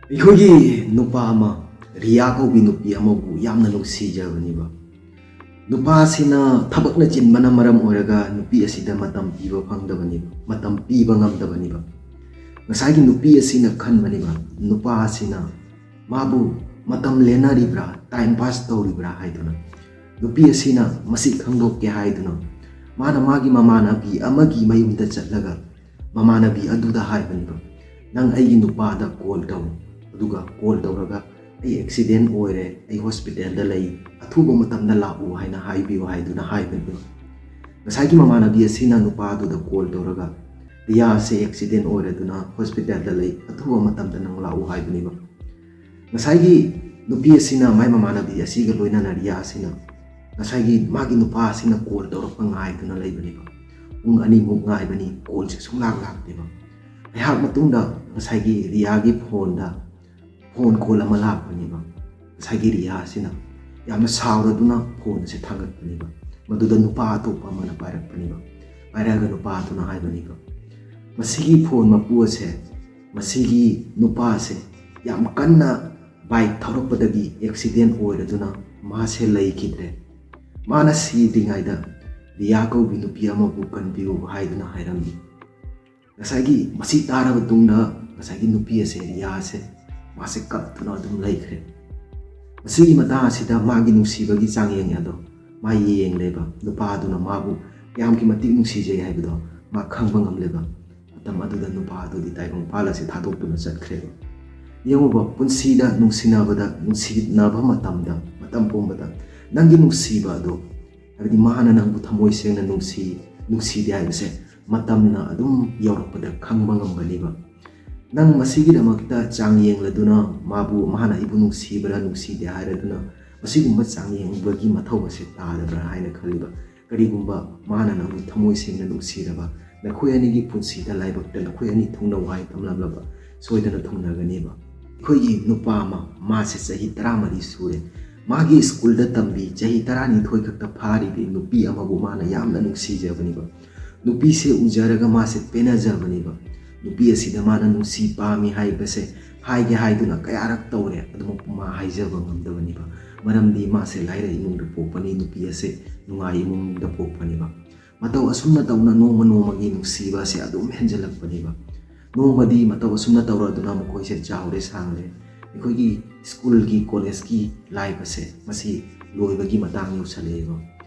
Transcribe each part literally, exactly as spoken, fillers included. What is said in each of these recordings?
ꯑꯩꯈꯣꯏꯒꯤ ꯅꯨꯄꯥ ꯑꯃ, ꯔꯤꯌꯥ ꯀꯧꯕꯤ ꯅꯨꯄꯤ ꯑꯃꯕꯨ ꯌꯥꯝꯅ ꯅꯨꯡꯁꯤꯖꯕꯅꯦꯕ꯫ ꯅꯨꯄꯥ ꯑꯁꯤꯅ ꯊꯕꯛꯅ ꯆꯤꯟꯕꯅ ꯃꯔꯝ ꯑꯣꯏꯔꯒ ꯅꯨꯄꯤ ꯑꯁꯤꯗ ꯃꯇꯝ ꯄꯤꯕ ꯐꯪꯗꯕꯅꯦꯕ, ꯃꯇꯝ ꯄꯤꯕ ꯉꯝꯗꯕꯅꯦꯕ꯫ ꯉꯁꯥꯏꯒꯤ ꯅꯨꯄꯤ ꯑꯁꯤꯅ ꯈꯟꯕꯅꯦꯕ, ꯅꯨꯄꯥ ꯑꯁꯤꯅ ꯃꯥꯕꯨ ꯃꯇꯝ ꯂꯦꯟꯅꯔꯤꯕ꯭ꯔꯥ, time pass ꯇꯧꯔꯤꯕ꯭ꯔꯥ ꯍꯥꯏꯗꯨꯅ꯫ ꯅꯨꯄꯤ ꯑꯁꯤꯅ ꯃꯁꯤ ꯈꯪꯗꯣꯛꯀꯦ ꯍꯥꯏꯗꯨꯅ ꯃꯥꯅ ꯃꯥꯒꯤ ꯃꯃꯥꯟꯅꯕꯤ ꯑꯃꯒꯤ ꯃꯌꯨꯝꯗ ꯆꯠꯂꯒ ꯃꯃꯥꯟꯅꯕꯤ ꯑꯗꯨꯗ ꯍꯥꯏꯕꯅꯦꯕ, "ꯅꯪ ꯑꯩꯒꯤ ꯅꯨꯄꯥꯗ call ꯇꯧ, ꯑꯗꯨꯒ call ꯇꯧꯔꯒ 'ꯑꯩ accident ꯑꯣꯏꯔꯦ, ꯑꯩ hospitalꯗ ꯂꯩ, ꯑꯊꯨꯕ ꯃꯇꯝꯗ ꯂꯥꯛꯎ' ꯍꯥꯏꯅ ꯍꯥꯏꯕꯤꯌꯨ" ꯍꯥꯏꯗꯨꯅ ꯍꯥꯏꯕꯅꯦꯕ꯫ ꯉꯁꯥꯏꯒꯤ ꯃꯃꯥꯟꯅꯕꯤ ꯑꯁꯤꯅ ꯅꯨꯄꯥꯗꯨꯗ call ꯇꯧꯔꯒ, "ꯔꯤꯌꯥꯁꯦ accident ꯑꯣꯏꯔꯗꯨꯅ hospitalꯗ ꯂꯩ, ꯑꯊꯨꯕ ꯃꯇꯝꯗ ꯅꯪ ꯂꯥꯛꯎ" ꯍꯥꯏꯕꯅꯦꯕ꯫ ꯉꯁꯥꯏꯒꯤ ꯅꯨꯄꯤ ꯑꯁꯤꯅ ꯃꯥꯏ ꯃꯃꯥꯟꯅꯕꯤ ꯑꯁꯤꯒ ꯂꯣꯏꯅꯅ ꯔꯤꯌꯥ ꯑꯁꯤꯅ ꯉꯁꯥꯏꯒꯤ ꯃꯥꯒꯤ ꯅꯨꯄꯥ ꯑꯁꯤꯅ call ꯇꯧꯔꯛꯄ ꯉꯥꯏꯗꯨꯅ ꯂꯩꯕꯅꯦꯕ꯫ ꯄꯨꯡ ꯑꯅꯤꯃꯨꯛ ꯉꯥꯏꯕꯅꯤ, callꯁꯦ ꯁꯨꯡꯂꯥꯛ ꯂꯥꯛꯇꯦꯕ꯫ ꯉꯥꯏꯍꯥꯛ ꯃꯇꯨꯡꯗ ꯉꯁꯥꯏꯒꯤ ꯔꯤꯌꯥꯒꯤ phoneꯗ phone call ꯑꯃ ꯂꯥꯛꯄꯅꯦꯕ꯫ ꯉꯁꯥꯏꯒꯤ ꯔꯤꯌꯥ ꯑꯁꯤꯅ ꯌꯥꯝꯅ ꯁꯥꯎꯔꯗꯨꯅ phone ꯑꯁꯦ ꯊꯥꯡꯒꯠꯄꯅꯦꯕ꯫ ꯃꯗꯨꯗ ꯅꯨꯄꯥ ꯑꯇꯣꯞꯄ ꯑꯃꯅ ꯄꯥꯏꯔꯛꯄꯅꯦꯕ꯫ ꯄꯥꯏꯔꯛꯑꯒ ꯅꯨꯄꯥ ꯑꯗꯨꯅ ꯍꯥꯏꯕꯅꯦꯕ, ꯃꯁꯤꯒꯤ phone ꯃꯄꯨ ꯑꯁꯦ, ꯃꯁꯤꯒꯤ ꯅꯨꯄꯥ ꯑꯁꯦ ꯌꯥꯝ ꯀꯟꯅ bike ꯊꯧꯔꯛꯄꯗꯒꯤ accident ꯑꯣꯏꯔꯗꯨꯅ ꯃꯥꯁꯦ ꯂꯩꯈꯤꯗ꯭ꯔꯦ꯫ ꯃꯥꯅ ꯁꯤꯗ꯭ꯔꯤꯉꯩꯗ ꯔꯤꯌꯥ ꯀꯧꯕꯤ ꯅꯨꯄꯤ ꯑꯃꯕꯨ ꯀꯟꯕꯤꯌꯨ ꯍꯥꯏꯗꯨꯅ ꯍꯥꯏꯔꯝꯃꯤ꯫ ꯉꯁꯥꯏꯒꯤ ꯃꯁꯤ ꯇꯥꯔꯕ ꯇꯨꯡꯗ ꯉꯁꯥꯏꯒꯤ ꯅꯨꯄꯤ ꯑꯁꯦ, ꯔꯤꯌꯥ ꯑꯁꯦ, ꯃꯥꯁꯦ ꯀꯞꯇꯨꯅ ꯑꯗꯨꯝ ꯂꯩꯈ꯭ꯔꯦ꯫ ꯃꯁꯤꯒꯤ ꯃꯇꯥꯡ ꯑꯁꯤꯗ ꯃꯥꯒꯤ ꯅꯨꯡꯁꯤꯕꯒꯤ ꯆꯥꯡꯌꯦꯡ ꯑꯗꯣ ꯃꯥ ꯌꯦꯡꯂꯦꯕ, ꯅꯨꯄꯥ ꯑꯗꯨꯅ ꯃꯥꯕꯨ ꯀꯌꯥꯝꯒꯤ ꯃꯇꯤꯛ ꯅꯨꯡꯁꯤꯖꯩ ꯍꯥꯏꯕꯗꯣ ꯃꯥ ꯈꯪꯕ ꯉꯝꯂꯦꯕ꯫ ꯃꯇꯝ ꯑꯗꯨꯗ ꯅꯨꯄꯥ ꯑꯗꯨꯗꯤ ꯇꯥꯏꯕꯪꯄꯥꯜ ꯑꯁꯤ ꯊꯥꯗꯣꯛꯇꯨꯅ ꯆꯠꯈ꯭ꯔꯦꯕ꯫ ꯌꯦꯡꯉꯨꯕ, ꯄꯨꯟꯁꯤꯗ ꯅꯨꯡꯁꯤꯅꯕꯗ, ꯅꯨꯡꯁꯤꯅꯕ ꯃꯇꯝꯗ, ꯃꯇꯝ ꯄꯨꯝꯕꯗ ꯅꯪꯒꯤ ꯅꯨꯡꯁꯤꯕ ꯑꯗꯣ, ꯍꯥꯏꯕꯗꯤ ꯃꯥꯅ ꯅꯪꯕꯨ ꯊꯃꯣꯏ ꯁꯦꯡꯅ ꯅꯨꯡꯁꯤ, ꯅꯨꯡꯁꯤꯗꯦ ꯍꯥꯏꯕꯁꯦ ꯃꯇꯝꯅ ꯑꯗꯨꯝ ꯌꯧꯔꯛꯄꯗ ꯈꯪꯕ ꯉꯝꯒꯅꯤꯕ꯫ ꯅꯪ ꯃꯁꯤꯒꯤꯗꯃꯛꯇ ꯆꯥꯡ ꯌꯦꯡꯂꯗꯨꯅ ꯃꯥꯕꯨ, ꯃꯥꯅ ꯑꯩꯕꯨ ꯅꯨꯡꯁꯤꯕ꯭ꯔꯥ ꯅꯨꯡꯁꯤꯗꯦ ꯍꯥꯏꯔꯗꯨꯅ ꯃꯁꯤꯒꯨꯝꯕ ꯆꯥꯡ ꯌꯦꯡꯕꯒꯤ ꯃꯊꯧ ꯑꯁꯦ ꯇꯥꯗꯕ꯭ꯔꯥ ꯍꯥꯏꯅ ꯈꯜꯂꯤꯕ? ꯀꯔꯤꯒꯨꯝꯕ ꯃꯥꯅ ꯅꯪꯕꯨ ꯊꯃꯣꯏ ꯁꯦꯡꯅ ꯅꯨꯡꯁꯤꯔꯕ, ꯅꯈꯣꯏ ꯑꯅꯤꯒꯤ ꯄꯨꯟꯁꯤꯗ ꯂꯥꯏꯕꯛꯇ ꯅꯈꯣꯏ ꯑꯅꯤ ꯊꯨꯡꯅꯧ ꯍꯥꯏ ꯇꯝꯂꯝꯂꯕ, ꯁꯣꯏꯗꯅ ꯊꯨꯡꯅꯒꯅꯦꯕ꯫ ꯑꯩꯈꯣꯏꯒꯤ ꯅꯨꯄꯥ ꯑꯃ, ꯃꯥꯁꯦ ꯆꯍꯤ ꯇꯔꯥꯃꯔꯤ ꯁꯨꯔꯦ꯫ ꯃꯥꯒꯤ ꯁ꯭ꯀꯨꯜꯗ ꯇꯝꯕꯤ, ꯆꯍꯤ ꯇꯔꯥꯅꯤꯊꯣꯏ ꯈꯛꯇ ꯐꯥꯔꯤꯕꯤ ꯅꯨꯄꯤ ꯑꯃꯕꯨ ꯃꯥꯅ ꯌꯥꯝꯅ ꯅꯨꯡꯁꯤꯖꯕꯅꯦꯕ꯫ ꯅꯨꯄꯤꯁꯦ ꯎꯖꯔꯒ ꯃꯥꯁꯦ ꯄꯦꯟꯅꯖꯕꯅꯦꯕ꯫ ꯅꯨꯄꯤ ꯑꯁꯤꯗ ꯃꯥꯅ ꯅꯨꯡꯁꯤ ꯄꯥꯝꯃꯤ ꯍꯥꯏꯕꯁꯦ ꯍꯥꯏꯒꯦ ꯍꯥꯏꯗꯨꯅ ꯀꯌꯥꯔꯛ ꯇꯧꯔꯦ, ꯑꯗꯨꯃꯛꯄꯨ ꯃꯥ ꯍꯥꯏꯖꯕ ꯉꯝꯗꯕꯅꯤꯕ꯫ ꯃꯔꯝꯗꯤ ꯃꯥꯁꯦ ꯂꯥꯏꯔ ꯏꯃꯨꯡꯗ ꯄꯣꯛꯄꯅꯤ, ꯅꯨꯄꯤ ꯑꯁꯦ ꯅꯨꯡꯉꯥꯏ ꯏꯃꯨꯡꯗ ꯄꯣꯛꯄꯅꯤꯕ꯫ ꯃꯇꯧ ꯑꯁꯨꯝꯅ ꯇꯧꯅ ꯅꯣꯡꯃ ꯅꯣꯡꯃꯒꯤ ꯅꯨꯡꯁꯤꯕ ꯑꯁꯦ ꯑꯗꯨꯝ ꯍꯦꯟꯖꯜꯂꯛꯄꯅꯦꯕ꯫ ꯅꯣꯡꯃꯗꯤ ꯃꯇꯧ ꯑꯁꯨꯝꯅ ꯇꯧꯔꯗꯨꯅ ꯃꯈꯣꯏꯁꯦ ꯆꯥꯎꯔꯦ ꯁꯥꯡꯂꯦ꯫ ꯑꯩꯈꯣꯏꯒꯤ ꯁ꯭ꯀꯨꯜꯒꯤ, ꯀꯣꯂꯦꯖꯀꯤ life ꯑꯁꯦ ꯃꯁꯤ ꯂꯣꯏꯕꯒꯤ ꯃꯇꯥꯡ ꯌꯧꯁꯜꯂꯛꯑꯦꯕ꯫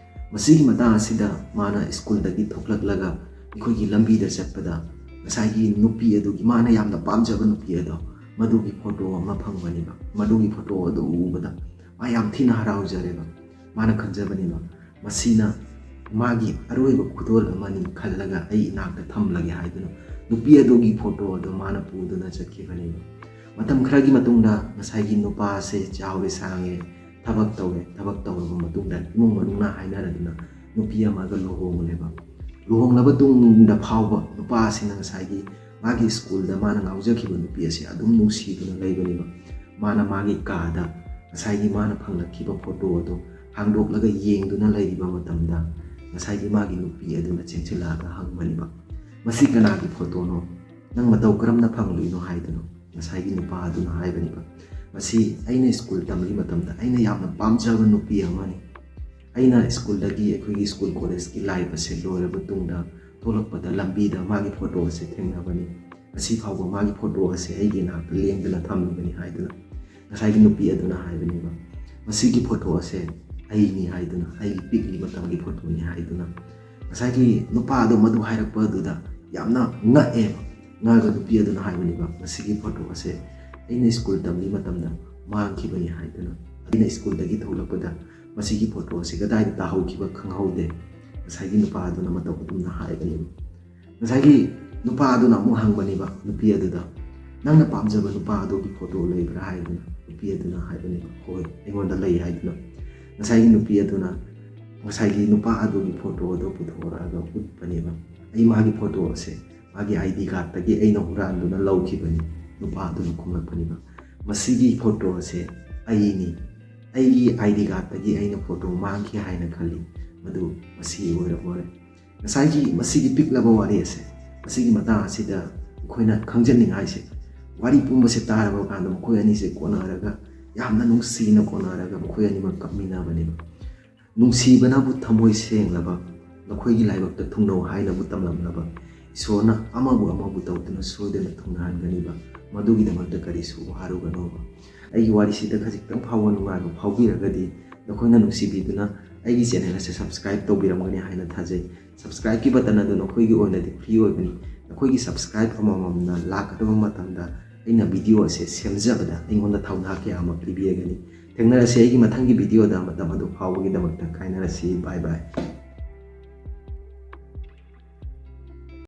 ꯃꯁꯤꯒꯤ ꯃꯇꯥꯡ ꯑꯁꯤꯗ ꯃꯥꯅ ꯁ꯭ꯀꯨꯜꯗꯒꯤ ꯊꯣꯛꯂꯛꯂꯒ ꯑꯩꯈꯣꯏꯒꯤ ꯂꯝꯕꯤꯗ ꯆꯠꯄꯗ ꯉꯁꯥꯏꯒꯤ ꯅꯨꯄꯤ ꯑꯗꯨꯒꯤ, ꯃꯥꯅ ꯌꯥꯝꯅ ꯄꯥꯝꯖꯕ ꯅꯨꯄꯤ ꯑꯗꯣ, ꯃꯗꯨꯒꯤ ꯐꯣꯇꯣ ꯑꯃ ꯐꯪꯕꯅꯦꯕ꯫ ꯃꯗꯨꯒꯤ ꯐꯣꯇꯣ ꯑꯗꯨ ꯎꯕꯗ ꯃꯥ ꯌꯥꯝ ꯊꯤꯅ ꯍꯔꯥꯎꯖꯔꯦꯕ꯫ ꯃꯥꯅ ꯈꯟꯖꯕꯅꯦꯕ, ꯃꯁꯤꯅ ꯃꯥꯒꯤ ꯑꯔꯣꯏꯕ ꯈꯨꯗꯣꯜ ꯑꯃꯅꯤ ꯈꯜꯂꯒ ꯑꯩ ꯏꯅꯥꯛꯇ ꯊꯝꯂꯒꯦ ꯍꯥꯏꯗꯨꯅ ꯅꯨꯄꯤ ꯑꯗꯨꯒꯤ ꯐꯣꯇꯣ ꯑꯗꯨ ꯃꯥꯅ ꯄꯨꯗꯨꯅ ꯆꯠꯈꯤꯕꯅꯦꯕ꯫ ꯃꯇꯝ ꯈꯔꯒꯤ ꯃꯇꯨꯡꯗ ꯉꯁꯥꯏꯒꯤ ꯅꯨꯄꯥ ꯑꯁꯦ ꯆꯥꯎꯔꯦ ꯁꯥꯡꯉꯦ, ꯊꯕꯛ ꯇꯧꯔꯦ꯫ ꯊꯕꯛ ꯇꯧꯔꯕ ꯃꯇꯨꯡꯗ ꯏꯃꯨꯡ ꯃꯅꯨꯡꯅ ꯍꯥꯏꯅꯔꯗꯨꯅ ꯅꯨꯄꯤ ꯑꯃꯒ ꯂꯨꯍꯣꯡꯂꯦꯕ꯫ ꯂꯨꯍꯣꯡꯂꯕ ꯇꯨꯡꯗ ꯐꯥꯎꯕ ꯅꯨꯄꯥ ꯑꯁꯤꯅ ꯉꯁꯥꯏꯒꯤ ꯃꯥꯒꯤ ꯁ꯭ꯀꯨꯜꯗ ꯃꯥꯅ ꯉꯥꯎꯖꯈꯤꯕ ꯅꯨꯄꯤ ꯑꯁꯤ ꯑꯗꯨꯝ ꯅꯨꯡꯁꯤꯗꯨꯅ ꯂꯩꯕꯅꯦꯕ꯫ ꯃꯥꯅ ꯃꯥꯒꯤ ꯀꯥꯗ ꯉꯁꯥꯏꯒꯤ ꯃꯥꯅ ꯐꯪꯂꯛꯈꯤꯕ ꯐꯣꯇꯣ ꯑꯗꯨ ꯍꯥꯡꯗꯣꯛꯂꯒ ꯌꯦꯡꯗꯨꯅ ꯂꯩꯔꯤꯕ ꯃꯇꯝꯗ ꯉꯁꯥꯏꯒꯤ ꯃꯥꯒꯤ ꯅꯨꯄꯤ ꯑꯗꯨꯅ ꯆꯦꯟꯁꯤꯜꯂꯛꯑꯒ ꯍꯪꯕꯅꯦꯕ, "ꯃꯁꯤ ꯀꯅꯥꯒꯤ ꯐꯣꯇꯣꯅꯣ? ꯅꯪ ꯃꯇꯧ ꯀꯔꯝꯅ ꯐꯪꯂꯨꯏꯅꯣ?" ꯍꯥꯏꯗꯨꯅ꯫ ꯉꯁꯥꯏꯒꯤ ꯅꯨꯄꯥ ꯑꯗꯨꯅ ꯍꯥꯏꯕꯅꯦꯕ, "ꯃꯁꯤ ꯑꯩꯅ ꯁ꯭ꯀꯨꯜ ꯇꯝꯂꯤ ꯃꯇꯝꯗ ꯑꯩꯅ ꯌꯥꯝꯅ ꯄꯥꯝꯖꯕ ꯅꯨꯄꯤ ꯑꯃꯅꯤ꯫ ꯑꯩꯅ ꯁ꯭ꯀꯨꯜꯗꯒꯤ, ꯑꯩꯈꯣꯏꯒꯤ ꯁ꯭ꯀꯨꯜ ꯀꯣꯂꯦꯖꯀꯤ life ꯑꯁꯦ ꯂꯣꯏꯔꯕ ꯇꯨꯡꯗ ꯊꯣꯛꯂꯛꯄꯗ ꯂꯝꯕꯤꯗ ꯃꯥꯒꯤ ꯐꯣꯇꯣ ꯑꯁꯦ ꯊꯦꯡꯅꯕꯅꯤ꯫ ꯉꯁꯤ ꯐꯥꯎꯕ ꯃꯥꯒꯤ ꯐꯣꯇꯣ ꯑꯁꯦ ꯑꯩꯒꯤ ꯏꯅꯥꯛꯇ ꯂꯦꯡꯗꯅ ꯊꯝꯂꯤꯕꯅꯤ" ꯍꯥꯏꯗꯨꯅ ꯉꯁꯥꯏꯒꯤ ꯅꯨꯄꯤ ꯑꯗꯨꯅ ꯍꯥꯏꯕꯅꯦꯕ꯫ "ꯃꯁꯤꯒꯤ ꯐꯣꯇꯣ ꯑꯁꯦ ꯑꯩꯅꯤ" ꯍꯥꯏꯗꯨꯅ, "ꯑꯩꯒꯤ ꯄꯤꯛꯂꯤ ꯃꯇꯝꯒꯤ ꯐꯣꯇꯣꯅꯤ" ꯍꯥꯏꯗꯨꯅ꯫ ꯉꯁꯥꯏꯒꯤ ꯅꯨꯄꯥ ꯑꯗꯣ ꯃꯗꯨ ꯍꯥꯏꯔꯛꯄ ꯑꯗꯨꯗ ꯌꯥꯝꯅ ꯉꯛꯑꯦꯕ꯫ ꯉꯛꯑꯒ ꯅꯨꯄꯤ ꯑꯗꯨꯅ ꯍꯥꯏꯕꯅꯦꯕ, "ꯃꯁꯤꯒꯤ ꯐꯣꯇꯣ ꯑꯁꯦ ꯑꯩꯅ ꯁ꯭ꯀꯨꯜ ꯇꯝꯂꯤ ꯃꯇꯝꯗ ꯃꯥꯡꯈꯤꯕꯅꯤ" ꯍꯥꯏꯗꯨꯅ꯫ "ꯑꯩꯅ ꯁ꯭ꯀꯨꯜꯗꯒꯤ ꯊꯣꯛꯂꯛꯄꯗ ꯃꯁꯤꯒꯤ ꯐꯣꯇꯣ ꯑꯁꯤ ꯀꯗꯥꯏꯗ ꯇꯥꯍꯧꯈꯤꯕ ꯈꯪꯍꯧꯗꯦ", ꯉꯁꯥꯏꯒꯤ ꯅꯨꯄꯥ ꯑꯗꯨꯅ ꯃꯇꯧ ꯑꯗꯨꯝꯅ ꯍꯥꯏꯕꯅꯦꯕ꯫ ꯉꯁꯥꯏꯒꯤ ꯅꯨꯄꯥ ꯑꯗꯨꯅ ꯑꯃꯨꯛ ꯍꯪꯕꯅꯦꯕ ꯅꯨꯄꯤ ꯑꯗꯨꯗ, "ꯅꯪꯅ ꯄꯥꯝꯖꯕ ꯅꯨꯄꯥ ꯑꯗꯨꯒꯤ ꯐꯣꯇꯣ ꯂꯩꯕ꯭ꯔꯥ?" ꯍꯥꯏꯗꯨꯅ ꯅꯨꯄꯤ ꯑꯗꯨꯅ ꯍꯥꯏꯕꯅꯦꯕ, "ꯍꯣꯏ, ꯑꯩꯉꯣꯟꯗ ꯂꯩ" ꯍꯥꯏꯗꯨꯅ꯫ ꯉꯁꯥꯏꯒꯤ ꯅꯨꯄꯤ ꯑꯗꯨꯅ ꯉꯁꯥꯏꯒꯤ ꯅꯨꯄꯥ ꯑꯗꯨꯒꯤ ꯐꯣꯇꯣ ꯑꯗꯨ ꯄꯨꯊꯣꯔꯛꯑꯒ ꯎꯠꯄꯅꯦꯕ, "ꯑꯩ ꯃꯥꯒꯤ ꯐꯣꯇꯣ ꯑꯁꯦ ꯃꯥꯒꯤ ID cardꯇꯒꯤ ꯑꯩꯅ ꯍꯨꯔꯥꯟꯗꯨꯅ ꯂꯧꯈꯤꯕꯅꯤ", ꯅꯨꯄꯥ ꯑꯗꯨꯅ ꯈꯨꯝꯂꯛꯄꯅꯦꯕ꯫ "ꯃꯁꯤꯒꯤ ꯐꯣꯇꯣ ꯑꯁꯦ ꯑꯩꯅꯤ, ꯑꯩꯒꯤ ID cardꯇꯒꯤ ꯑꯩꯅ ꯐꯣꯇꯣ ꯃꯥꯡꯈꯤ ꯍꯥꯏꯅ ꯈꯜꯂꯤ, ꯃꯗꯨ ꯃꯁꯤ ꯑꯣꯏꯔꯕꯣꯔꯦ"꯫ ꯉꯁꯥꯏꯒꯤ ꯃꯁꯤꯒꯤ ꯄꯤꯛꯂꯕ ꯋꯥꯔꯤ ꯑꯁꯦ, ꯃꯁꯤꯒꯤ ꯃꯇꯥꯡ ꯑꯁꯤꯗ ꯑꯩꯈꯣꯏꯅ ꯈꯪꯖꯅꯤꯡꯉꯥꯏꯁꯦ, ꯋꯥꯔꯤ ꯄꯨꯝꯕꯁꯦ ꯇꯥꯔꯕ ꯀꯥꯟꯗ ꯃꯈꯣꯏ ꯑꯅꯤꯁꯦ ꯀꯣꯟꯅꯔꯒ, ꯌꯥꯝꯅ ꯅꯨꯡꯁꯤꯅ ꯀꯣꯟꯅꯔꯒ ꯃꯈꯣꯏ ꯑꯅꯤꯃꯛ ꯀꯞꯃꯤꯟꯅꯕꯅꯦꯕ꯫ "ꯅꯨꯡꯁꯤꯕꯅꯕꯨ ꯊꯃꯣꯏ ꯁꯦꯡꯂꯕ, ꯅꯈꯣꯏꯒꯤ ꯂꯥꯏꯕꯛꯇ ꯊꯨꯡꯅꯧ ꯍꯥꯏꯅꯕꯨ ꯇꯝꯂꯝꯂꯕ, ꯏꯁꯣꯔꯅ ꯑꯃꯕꯨ ꯑꯃꯕꯨ ꯇꯧꯗꯨꯅ ꯁꯣꯏꯗꯅ ꯊꯨꯡꯅꯍꯟꯒꯅꯤꯕ, ꯃꯗꯨꯒꯤꯗꯃꯛꯇ ꯀꯔꯤꯁꯨ ꯋꯥꯔꯨꯒꯅꯣꯕ"꯫ ꯑꯩꯒꯤ ꯋꯥꯔꯤꯁꯤꯗ ꯈꯖꯤꯛꯇꯪ ꯐꯥꯎꯕ ꯅꯨꯡꯉꯥꯏꯕ ꯐꯥꯎꯕꯤꯔꯒꯗꯤ, ꯅꯈꯣꯏꯅ ꯅꯨꯡꯁꯤꯕꯤꯗꯨꯅ ꯑꯩꯒꯤ ꯆꯦꯅꯦꯜ ꯑꯁꯦ ꯁꯕꯁꯀ꯭ꯔꯥꯏꯕ ꯇꯧꯕꯤꯔꯝꯒꯅꯤ ꯍꯥꯏꯅ ꯊꯥꯖꯩ꯫ ꯁꯕꯁꯀ꯭ꯔꯥꯏꯕꯀꯤ ꯕꯇꯟ ꯑꯗꯨ ꯅꯈꯣꯏꯒꯤ ꯑꯣꯏꯅꯗꯤ ꯐ꯭ꯔꯤ ꯑꯣꯏꯕꯅꯤ꯫ ꯅꯈꯣꯏꯒꯤ ꯁꯕꯁꯀ꯭ꯔꯥꯏꯕ ꯑꯃꯃꯝꯅ ꯂꯥꯛꯀꯗꯕ ꯃꯇꯝꯗ ꯑꯩꯅ ꯚꯤꯗꯤꯑꯣ ꯑꯁꯦ ꯁꯦꯝꯖꯕꯗ ꯑꯩꯉꯣꯟꯗ ꯊꯧꯅꯥ ꯀꯌꯥ ꯑꯃ ꯄꯤꯕꯤꯔꯒꯅꯤ꯫ ꯊꯦꯡꯅꯔꯁꯤ ꯑꯩꯒꯤ ꯃꯊꯪꯒꯤ ꯚꯤꯗꯤꯑꯣꯗ꯫ ꯃꯇꯝ ꯑꯗꯨ ꯐꯥꯎꯕꯒꯤꯗꯃꯛꯇ ꯀꯥꯏꯅꯔꯁꯤ꯫ ꯕꯥꯏ ꯕꯥꯏ꯫